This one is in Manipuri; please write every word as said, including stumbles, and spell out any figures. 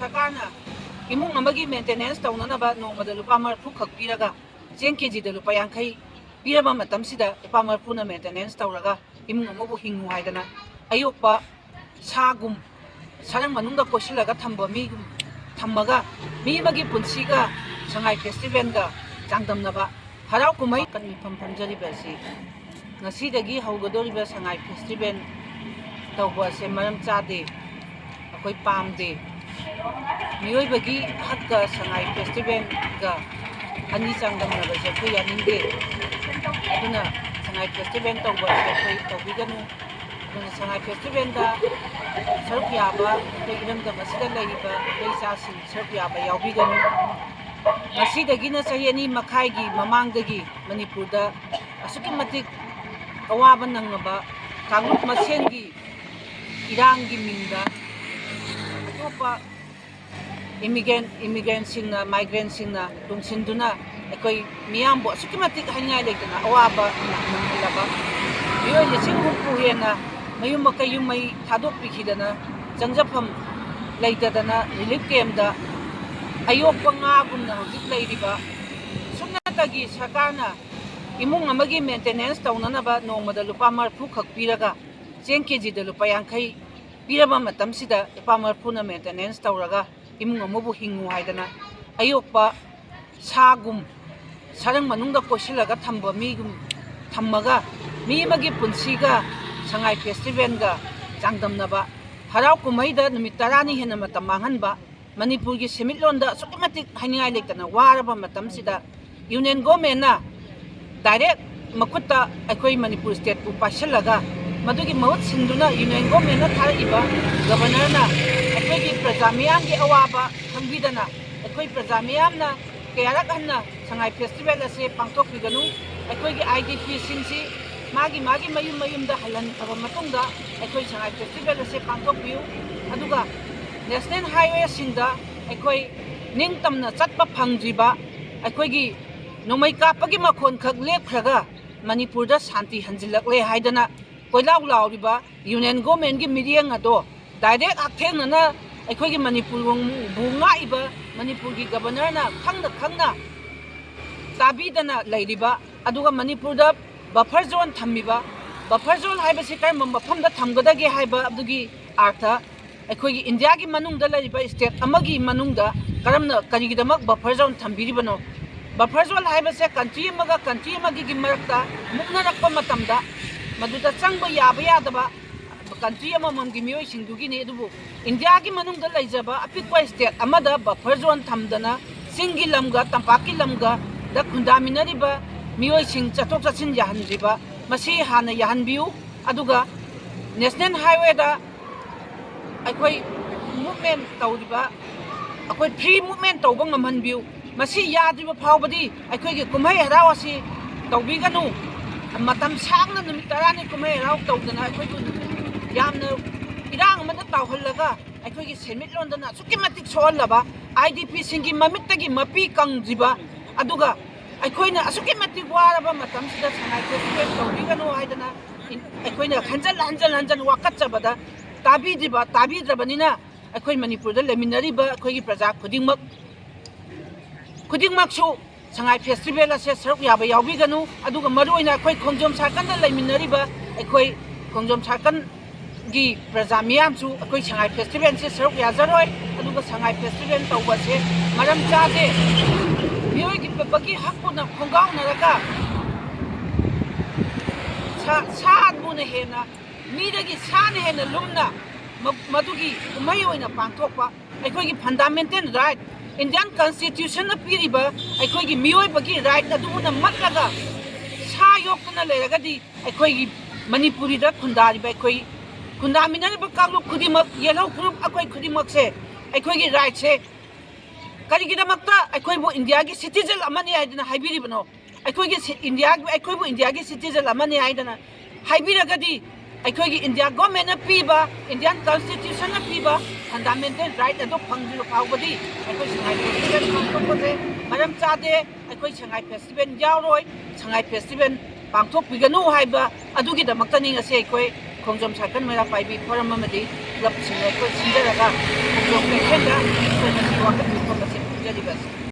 ꯁꯔꯀꯥꯔꯅ ꯏꯃꯨꯡ ꯑꯃꯒꯤ ꯃꯦꯟꯇꯦꯅꯦꯟꯁ ꯇꯧꯅꯅꯕ ꯅꯣꯡꯃꯗ ꯂꯨꯄꯥ ꯃꯔꯤꯐꯨ ꯈꯛ ꯄꯤꯔꯒ, ꯆꯦꯡ ꯀꯦꯖꯤꯗ ꯂꯨꯄꯥ ꯌꯥꯡꯈꯩ ꯄꯤꯔꯕ ꯃꯇꯝꯁꯤꯗ, ꯂꯨꯄꯥ ꯃꯔꯤꯐꯨꯅ ꯃꯦꯟꯇꯦꯅꯦꯟꯁ ꯇꯧꯔꯒ ꯏꯃꯨꯡ ꯑꯃꯕꯨ ꯍꯤꯡꯉꯨ ꯍꯥꯏꯗꯅ ꯑꯌꯣꯛꯄ ꯁꯥꯒꯨꯝ ꯁꯔꯪ ꯃꯅꯨꯡꯗ ꯀꯣꯏꯁꯤꯜꯂꯒ ꯊꯝꯕ ꯃꯤꯒꯨꯝ ꯊꯝꯃꯒ, ꯃꯤ ꯑꯃꯒꯤ ꯄꯨꯟꯁꯤꯒ ꯁꯉꯥꯏ ꯐꯦꯁꯇꯤꯚꯦꯜꯒ ꯆꯥꯡꯗꯝꯅꯕ ꯍꯔꯥꯎ ꯀꯨꯝꯍꯩ ꯀꯟ ꯃꯤꯐꯝ ꯐꯝꯖꯔꯤꯕ ꯑꯁꯤ ꯉꯁꯤꯗꯒꯤ ꯍꯧꯒꯗꯧꯔꯤꯕ ꯁꯉꯥꯏ ꯐꯦꯁꯇꯤꯚꯦꯜ ꯇꯧꯕ ꯑꯁꯦ ꯃꯔꯝ ꯆꯥꯗꯦ, ꯑꯩꯈꯣꯏ ꯄꯥꯝꯗꯦ꯫ ꯃꯤꯑꯣꯏꯕꯒꯤ ꯍꯛꯀ ꯁꯉꯥꯏ ꯐꯦꯁꯇꯤꯚꯦꯜꯒ ꯑꯅꯤ ꯆꯥꯡꯗꯝꯅꯕꯁꯦ ꯑꯩꯈꯣꯏ ꯌꯥꯅꯤꯡꯗꯦ꯫ ꯑꯗꯨꯅ ꯁꯉꯥꯏ ꯐꯦꯁꯇꯤꯚꯦꯜ ꯇꯧꯕ ꯑꯁꯦ ꯑꯩꯈꯣꯏ ꯇꯧꯕꯤꯒꯅꯨ꯫ ꯑꯗꯨꯅ ꯁꯉꯥꯏ ꯐꯦꯁꯇꯤꯚꯦꯜꯗ ꯁꯔꯨꯛ ꯌꯥꯕ ꯑꯩꯈꯣꯏ ꯏꯔꯝꯗꯝ ꯑꯁꯤꯗ ꯂꯩꯔꯤꯕ ꯃꯩꯇꯩ ꯏꯆꯥꯁꯤꯡ ꯁꯔꯨꯛ ꯌꯥꯕ ꯌꯥꯎꯕꯤꯒꯅꯨ꯫ ꯉꯁꯤꯗꯒꯤꯅ ꯆꯍꯤ ꯑꯅꯤ ꯃꯈꯥꯏꯒꯤ ꯃꯃꯥꯡꯗꯒꯤ ꯃꯅꯤꯄꯨꯔꯗ ꯑꯁꯨꯛꯀꯤ ꯃꯇꯤꯛ ꯑꯋꯥꯕ ꯅꯪꯂꯕ ꯀꯥꯡꯂꯨꯞ ꯃꯁꯦꯟꯒꯤ ꯏꯔꯥꯡꯒꯤ ꯃꯤꯡꯗ ꯑꯇꯣꯞꯄ ꯏꯃꯤꯒ꯭ꯔꯦꯟ ꯏꯃꯤꯒ꯭ꯔꯦꯟꯁꯤꯡꯅ, ꯃꯥꯏꯒ꯭ꯔꯦꯟꯁꯤꯡꯅ ꯇꯨꯡꯁꯤꯟꯗꯨꯅ ꯑꯩꯈꯣꯏ ꯃꯤꯌꯥꯝꯕꯨ ꯑꯁꯨꯛꯀꯤ ꯃꯇꯤꯛ ꯍꯥꯏꯅꯤꯡꯉꯥꯏ ꯂꯩꯇꯅ ꯑꯋꯥꯕ ꯅꯪꯍꯜꯂꯕ ꯃꯤꯑꯣꯏ ꯂꯤꯁꯤꯡ ꯍꯨꯝꯐꯨ ꯍꯦꯟꯅ ꯃꯌꯨꯝ ꯃꯀꯩ ꯌꯨꯝ ꯃꯩ ꯊꯥꯗꯣꯛꯄꯤꯈꯤꯗꯅ, ꯆꯪꯖꯐꯝ ꯂꯩꯇꯗꯅ ꯔꯤꯂꯤꯐ ꯀꯦꯝꯗ ꯑꯌꯣꯛꯄ ꯉꯥꯒꯨꯝꯅ ꯍꯧꯖꯤꯛ ꯂꯩꯔꯤꯕ, ꯁꯨꯞꯅꯇꯒꯤ ꯁꯔꯀꯥꯔꯅ ꯏꯃꯨꯡ ꯑꯃꯒꯤ ꯃꯦꯟꯇꯦꯅꯦꯟꯁ ꯇꯧꯅꯅꯕ ꯅꯣꯡꯃꯗ ꯂꯨꯄꯥ ꯃꯔꯤꯐꯨ ꯈꯛ ꯄꯤꯔꯒ, ꯆꯦꯡ ꯀꯦꯖꯤꯗ ꯂꯨꯄꯥ ꯌꯥꯡꯈꯩ ꯄꯤꯔꯕ ꯃꯇꯝꯁꯤꯗ, ꯂꯨꯄꯥ ꯃꯔꯤꯐꯨꯅ ꯃꯦꯟꯇꯦꯅꯦꯟꯁ ꯇꯧꯔꯒ ꯏꯃꯨꯡ ꯑꯃꯕꯨ ꯍꯤꯡꯉꯨ ꯍꯥꯏꯗꯅ ꯑꯌꯣꯛꯄ ꯁꯥꯒꯨꯝ ꯁꯔꯪ ꯃꯅꯨꯡꯗ ꯀꯣꯏꯁꯤꯜꯂꯒ ꯊꯝꯕ ꯃꯤꯒꯨꯝ ꯊꯝꯃꯒ, ꯃꯤ ꯑꯃꯒꯤ ꯄꯨꯟꯁꯤꯒ ꯁꯉꯥꯏ ꯐꯦꯁꯇꯤꯚꯦꯜꯒ ꯆꯥꯡꯗꯝꯅꯕ, ꯍꯔꯥꯎ ꯀꯨꯝꯍꯩꯗ ꯅꯨꯃꯤꯠ ꯇꯔꯥꯅꯤ ꯍꯦꯟꯅ ꯃꯇꯝ ꯃꯥꯡꯍꯟꯕ, ꯃꯅꯤꯄꯨꯔꯒꯤ ꯁꯦꯟꯃꯤꯠꯂꯣꯟꯗ ꯑꯁꯨꯛꯀꯤ ꯃꯇꯤꯛ ꯍꯥꯏꯅꯤꯡꯉꯥꯏ ꯂꯩꯇꯅ ꯋꯥꯔꯕ ꯃꯇꯝꯁꯤꯗ, ꯌꯨꯅꯤꯌꯟ ꯒꯣꯔꯃꯦꯟꯅ ꯗꯥꯏꯔꯦꯛ ꯃꯈꯨꯠꯇ ꯑꯩꯈꯣꯏ ꯃꯅꯤꯄꯨꯔ ꯁ꯭ꯇꯦꯠꯄꯨ ꯄꯥꯏꯁꯤꯜꯂꯒ, ꯃꯗꯨꯒꯤ ꯃꯍꯨꯠ ꯁꯤꯟꯗꯨꯅ ꯌꯨꯅꯤꯌꯟ ꯒꯣꯔꯃꯦꯟꯅ ꯊꯥꯔꯛꯏꯕ ꯒꯕꯔꯅꯔꯅ ꯑꯩꯈꯣꯏꯒꯤ ꯄ꯭ꯔꯖꯥ ꯃꯤꯌꯥꯝꯒꯤ ꯑꯋꯥꯕ ꯈꯪꯕꯤꯗꯅ, ꯑꯩꯈꯣꯏ ꯄ꯭ꯔꯖꯥ ꯃꯤꯌꯥꯝꯅ ꯀꯌꯥꯔꯛ ꯍꯟꯅ ꯁꯉꯥꯏ ꯐꯦꯁꯇꯤꯚꯦꯜ ꯑꯁꯦ ꯄꯥꯡꯊꯣꯛꯄꯤꯒꯅꯨ꯫ ꯑꯩꯈꯣꯏꯒꯤ ꯑꯥꯏ ꯗꯤ ꯄꯤꯁꯤꯡꯁꯤ ꯃꯥꯒꯤ ꯃꯥꯒꯤ ꯃꯌꯨꯝ ꯃꯌꯨꯝꯗ ꯍꯜꯍꯟꯈ꯭ꯔꯕ ꯃꯇꯨꯡꯗ ꯑꯩꯈꯣꯏ ꯁꯉꯥꯏ ꯐꯦꯁꯇꯤꯚꯦꯜ ꯑꯁꯦ ꯄꯥꯡꯊꯣꯛꯄꯤꯌꯨ꯫ ꯑꯗꯨꯒ ꯅꯦꯁꯅꯦꯜ ꯍꯥꯏꯋꯦꯁꯤꯡꯗ ꯑꯩꯈꯣꯏ ꯅꯤꯡꯇꯝꯅ ꯆꯠꯄ ꯐꯪꯗ꯭ꯔꯤꯕ, ꯑꯩꯈꯣꯏꯒꯤ ꯅꯣꯡꯃꯩ ꯀꯥꯞꯄꯒꯤ ꯃꯈꯣꯟꯈꯛ ꯂꯦꯞꯈ꯭ꯔꯒ ꯃꯅꯤꯄꯨꯔꯗ ꯁꯥꯟꯇꯤ ꯍꯟꯖꯤꯜꯂꯛꯂꯦ ꯍꯥꯏꯗꯅ ꯀꯣꯏꯂꯥꯎ ꯂꯥꯎꯔꯤꯕ ꯌꯨꯅꯤꯌꯟ ꯒꯣꯔꯃꯦꯟꯒꯤ ꯃꯤꯠꯌꯦꯡ ꯑꯗꯣ ꯗꯥꯏꯔꯦꯛ ꯍꯛꯊꯦꯡꯅꯅ ꯑꯩꯈꯣꯏꯒꯤ ꯃꯅꯤꯄꯨꯔꯕꯨ ꯉꯥꯛꯏꯕ ꯃꯅꯤꯄꯨꯔꯒꯤ ꯒꯕꯔꯅꯔꯅ ꯈꯪꯅ ꯈꯪꯅ ꯇꯥꯕꯤꯗꯅ ꯂꯩꯔꯤꯕ, ꯑꯗꯨꯒ ꯃꯅꯤꯄꯨꯔꯗ ꯕꯐꯔ ꯖꯣꯟ ꯊꯝꯃꯤꯕ, ꯕꯐꯔ ꯖꯣꯟ ꯍꯥꯏꯕꯁꯤ ꯀꯔꯝꯕ ꯃꯐꯝꯗ ꯊꯝꯒꯗꯒꯦ ꯍꯥꯏꯕ ꯑꯗꯨꯒꯤ ꯑꯥꯔꯊ, ꯑꯩꯈꯣꯏꯒꯤ ꯏꯟꯗꯤꯌꯥꯒꯤ ꯃꯅꯨꯡꯗ ꯂꯩꯔꯤꯕ ꯁ꯭ꯇꯦꯠ ꯑꯃꯒꯤ ꯃꯅꯨꯡꯗ ꯀꯔꯝꯅ, ꯀꯔꯤꯒꯤꯗꯃꯛ ꯕꯐꯔ ꯖꯣꯟ ꯊꯝꯕꯤꯔꯤꯕꯅꯣ? ꯕꯐꯔ ꯖꯣꯟ ꯍꯥꯏꯕꯁꯦ ꯀꯟꯇ꯭ꯔꯤ ꯑꯃꯒ ꯀꯟꯇ꯭ꯔꯤ ꯑꯃꯒꯤ ꯃꯔꯛꯇ ꯃꯨꯛꯅꯔꯛꯄ ꯃꯇꯝꯗ ꯃꯗꯨꯗ ꯆꯪꯕ ꯌꯥꯕ ꯌꯥꯗꯕ ꯀꯟꯇ꯭ꯔꯤ ꯑꯃꯃꯝꯒꯤ ꯃꯤꯑꯣꯏꯁꯤꯡꯗꯨꯒꯤꯅꯤ꯫ ꯑꯗꯨꯕꯨ ꯏꯟꯗꯤꯌꯥꯒꯤ ꯃꯅꯨꯡꯗ ꯂꯩꯖꯕ ꯑꯄꯤꯛꯄ ꯁ꯭ꯇꯦꯠ ꯑꯃꯗ ꯕꯐꯔ ꯖꯣꯟ ꯊꯝꯗꯅ ꯆꯤꯡꯒꯤ ꯂꯝꯒ ꯇꯝꯄꯥꯛꯀꯤ ꯂꯝꯒꯗ ꯈꯨꯟꯗꯥꯃꯤꯟꯅꯔꯤꯕ ꯃꯤꯑꯣꯏꯁꯤꯡ ꯆꯠꯊꯣꯛ ꯆꯠꯁꯤꯟ ꯌꯥꯍꯟꯗ꯭ꯔꯤꯕ, ꯃꯁꯤ ꯍꯥꯟꯅ ꯌꯥꯍꯟꯕꯤꯌꯨ꯫ ꯑꯗꯨꯒ ꯅꯦꯁꯅꯦꯜ ꯍꯥꯏꯋꯦꯗ ꯑꯩꯈꯣꯏ ꯃꯨꯞꯃꯦꯟ ꯇꯧꯔꯤꯕ, ꯑꯩꯈꯣꯏ ꯐ꯭ꯔꯤ ꯃꯨꯞꯃꯦꯟ ꯇꯧꯕ ꯉꯝꯍꯟꯕꯤꯌꯨ꯫ ꯃꯁꯤ ꯌꯥꯗ꯭ꯔꯤꯕ ꯐꯥꯎꯕꯗꯤ ꯑꯩꯈꯣꯏꯒꯤ ꯀꯨꯝꯍꯩ ꯍꯔꯥꯎ ꯑꯁꯤ ꯇꯧꯕꯤꯒꯅꯨ꯫ ꯃꯇꯝ ꯁꯥꯡꯅ, ꯅꯨꯃꯤꯠ ꯇꯔꯥꯅꯤ ꯀꯨꯝꯍꯩ ꯍꯔꯥꯎ ꯇꯧꯗꯅ ꯑꯩꯈꯣꯏꯕꯨ ꯌꯥꯝꯅ ꯏꯔꯥꯡ ꯑꯃꯗ ꯇꯥꯎꯍꯜꯂꯒ ꯑꯩꯈꯣꯏꯒꯤ ꯁꯦꯟꯃꯤꯠꯂꯣꯟꯗꯅ ꯑꯁꯨꯛꯀꯤ ꯃꯇꯤꯛ ꯁꯣꯛꯍꯜꯂꯕ, ꯑꯥꯏ ꯗꯤ ꯄꯤꯁꯤꯡꯒꯤ ꯃꯃꯤꯠꯇꯒꯤ ꯃꯄꯤ ꯀꯪꯗ꯭ꯔꯤꯕ, ꯑꯗꯨꯒ ꯑꯩꯈꯣꯏꯅ ꯑꯁꯨꯛꯀꯤ ꯃꯇꯤꯛ ꯋꯥꯔꯕ ꯃꯇꯝꯁꯤꯗ ꯁꯉꯥꯏ ꯐꯦꯁꯇꯤꯚꯦꯜ ꯇꯧꯕꯤꯒꯅꯨ ꯍꯥꯏꯗꯅ ꯑꯩꯈꯣꯏꯅ ꯍꯟꯖꯟ ꯍꯟꯖꯟ ꯍꯟꯖꯟ ꯋꯥꯀꯠꯆꯕꯗ ꯇꯥꯕꯤꯗ꯭ꯔꯤꯕ, ꯇꯥꯕꯤꯗ꯭ꯔꯕꯅꯤꯅ ꯑꯩꯈꯣꯏ ꯃꯅꯤꯄꯨꯔꯗ ꯂꯩꯃꯤꯟꯅꯔꯤꯕ ꯑꯩꯈꯣꯏꯒꯤ ꯄ꯭ꯔꯖꯥ ꯈꯨꯗꯤꯡꯃꯛ, ꯈꯨꯗꯤꯡꯃꯛꯁꯨ ꯁꯉꯥꯏ ꯐꯦꯁꯇꯤꯚꯦꯜ ꯑꯁꯦ ꯁꯔꯨꯛ ꯌꯥꯕ ꯌꯥꯎꯕꯤꯒꯅꯨ꯫ ꯑꯗꯨꯒ ꯃꯔꯨꯑꯣꯏꯅ ꯑꯩꯈꯣꯏ ꯈꯣꯡꯖꯣꯝ ꯁꯥꯔꯀꯜꯗ ꯂꯩꯃꯤꯟꯅꯔꯤꯕ ꯑꯩꯈꯣꯏ ꯈꯣꯡꯖꯣꯝ ꯁꯥꯔꯀꯜꯒꯤ ꯄ꯭ꯔꯖꯥ ꯃꯤꯌꯥꯝꯁꯨ ꯑꯩꯈꯣꯏ ꯁꯉꯥꯏ ꯐꯦꯁꯇꯤꯚꯦꯜꯁꯦ ꯁꯔꯨꯛ ꯌꯥꯖꯔꯣꯏ꯫ ꯑꯗꯨꯒ ꯁꯉꯥꯏ ꯐꯦꯁꯇꯤꯚꯦꯜ ꯇꯧꯕꯁꯦ ꯃꯔꯝ ꯆꯥꯗꯦ꯫ ꯃꯤꯑꯣꯏꯕꯒꯤ ꯍꯛꯄꯨꯅ ꯈꯣꯡꯒꯥꯎꯅꯔꯒ ꯁꯥ-, ꯁꯥꯕꯨꯅ ꯍꯦꯟꯅ, ꯃꯤꯗꯒꯤ ꯁꯥꯅ ꯍꯦꯟꯅ ꯂꯨꯝꯅ ꯃ-, ꯃꯗꯨꯒꯤ ꯀꯨꯝꯍꯩ ꯑꯣꯏꯅ ꯄꯥꯡꯊꯣꯛꯄ, ꯑꯩꯈꯣꯏꯒꯤ ꯐꯟꯗꯥꯃꯦꯟꯇꯦꯜ ꯔꯥꯏꯠ, ꯏꯟꯗꯤꯌꯥꯟ ꯀꯟꯁꯇꯤꯇ꯭ꯌꯨꯁꯟꯅ ꯄꯤꯔꯤꯕ ꯑꯩꯈꯣꯏꯒꯤ ꯃꯤꯑꯣꯏꯕꯒꯤ ꯔꯥꯏꯠ ꯑꯗꯨꯕꯨꯅ ꯃꯠꯂꯒ ꯁꯥ ꯌꯣꯛꯇꯨꯅ ꯂꯩꯔꯒꯗꯤ ꯑꯩꯈꯣꯏꯒꯤ ꯃꯅꯤꯄꯨꯔꯤꯗ ꯈꯨꯟꯗꯥꯔꯤꯕ ꯑꯩꯈꯣꯏ ꯈꯨꯟꯗꯥꯃꯤꯟꯅꯔꯤꯕ ꯀꯥꯡꯂꯨꯞ ꯈꯨꯗꯤꯡꯃꯛ, ꯌꯦꯜꯍꯧ ꯐꯨꯔꯨꯞ ꯑꯩꯈꯣꯏ ꯈꯨꯗꯤꯡꯃꯛꯁꯦ ꯑꯩꯈꯣꯏꯒꯤ ꯔꯥꯏꯠꯁꯦ ꯀꯔꯤꯒꯤꯗꯃꯛꯇ ꯑꯩꯈꯣꯏꯕꯨ ꯏꯟꯗꯤꯌꯥꯒꯤ ꯁꯤꯇꯤꯖꯟ ꯑꯃꯅꯤ ꯍꯥꯏꯗꯅ ꯍꯥꯏꯕꯤꯔꯤꯕꯅꯣ? ꯑꯩꯈꯣꯏꯒꯤ ꯁꯤ-, ꯏꯟꯗꯤꯌꯥ, ꯑꯩꯈꯣꯏꯕꯨ ꯏꯟꯗꯤꯌꯥꯒꯤ ꯁꯤꯇꯤꯖꯟ ꯑꯃꯅꯤ ꯍꯥꯏꯗꯅ ꯍꯥꯏꯕꯤꯔꯒꯗꯤ, ꯑꯩꯈꯣꯏꯒꯤ ꯏꯟꯗꯤꯌꯥ ꯒꯣꯔꯃꯦꯟꯅ ꯄꯤꯕ, ꯏꯟꯗꯤꯌꯥꯟ ꯀꯟꯁꯇꯤꯇ꯭ꯌꯨꯁꯟꯅ ꯄꯤꯕ ꯐꯟꯗꯥꯃꯦꯟꯇꯦꯜ ꯔꯥꯏꯠ ꯑꯗꯨ ꯐꯪꯗ꯭ꯔꯤꯕ ꯐꯥꯎꯕꯗꯤ ꯑꯩꯈꯣꯏ ꯁꯉꯥꯏ ꯐꯦꯁꯇꯤꯚꯦꯜ ꯄꯥꯡꯊꯣꯛꯄꯁꯦ ꯃꯔꯝ ꯆꯥꯗꯦ꯫ ꯑꯩꯈꯣꯏ ꯁꯉꯥꯏ ꯐꯦꯁꯇꯤꯚꯦꯜ ꯌꯥꯎꯔꯣꯏ, ꯁꯉꯥꯏ ꯐꯦꯁꯇꯤꯚꯦꯜ ꯄꯥꯡꯊꯣꯛꯄꯤꯒꯅꯨ ꯍꯥꯏꯕ ꯑꯗꯨꯒꯤꯗꯃꯛꯇꯅꯤ ꯉꯁꯤ ꯑꯩꯈꯣꯏ ꯈꯣꯡꯖꯣꯝ ꯁꯥꯔꯀꯜ ꯃꯩꯔꯥ ꯄꯥꯏꯕꯤ ꯐꯣꯔꯝ ꯑꯃꯗꯤ ꯀ꯭ꯂꯕꯁꯤꯡꯅ ꯑꯩꯈꯣꯏ ꯁꯤꯟꯖꯔꯒ ꯈꯣꯡꯖꯣꯝ ꯀꯩꯊꯦꯜꯗ ꯑꯩꯈꯣꯏ ꯉꯁꯤ ꯋꯥꯀꯠ ꯃꯤꯐꯝ ꯑꯁꯤ ꯈꯣꯝꯖꯔꯤꯕ ꯑꯁꯤꯅꯤ꯫